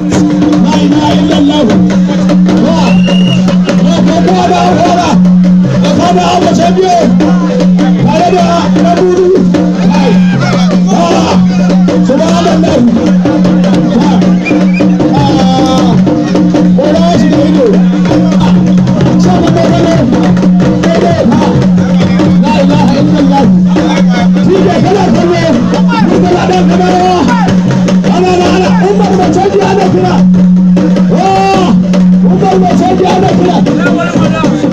La ilaha illallah. Wa wa ko ko da fara da kada abu biyo tare da Nabudu. Kai, ah, subhanallah. Ah, ora shi da ido sama da gano daidai. Ha, la ilaha illallah. Shi ke kana kallo Murtala dan Kamarawa. Ana na ana Umar mai canji ana kira. Ah, Umar mai canji ana kira.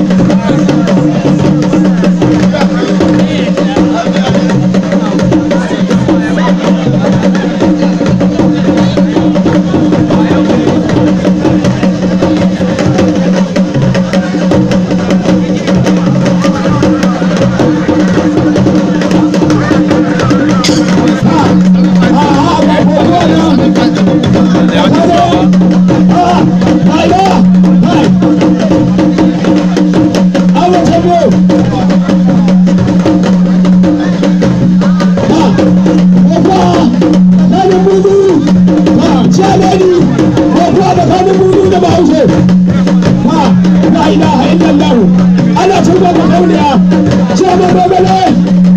Ana tuba da kauniya ciyaman dogale,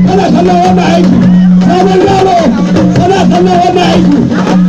kana kallon wannan aiki. Sabon yaro, kana kallon wannan aiki.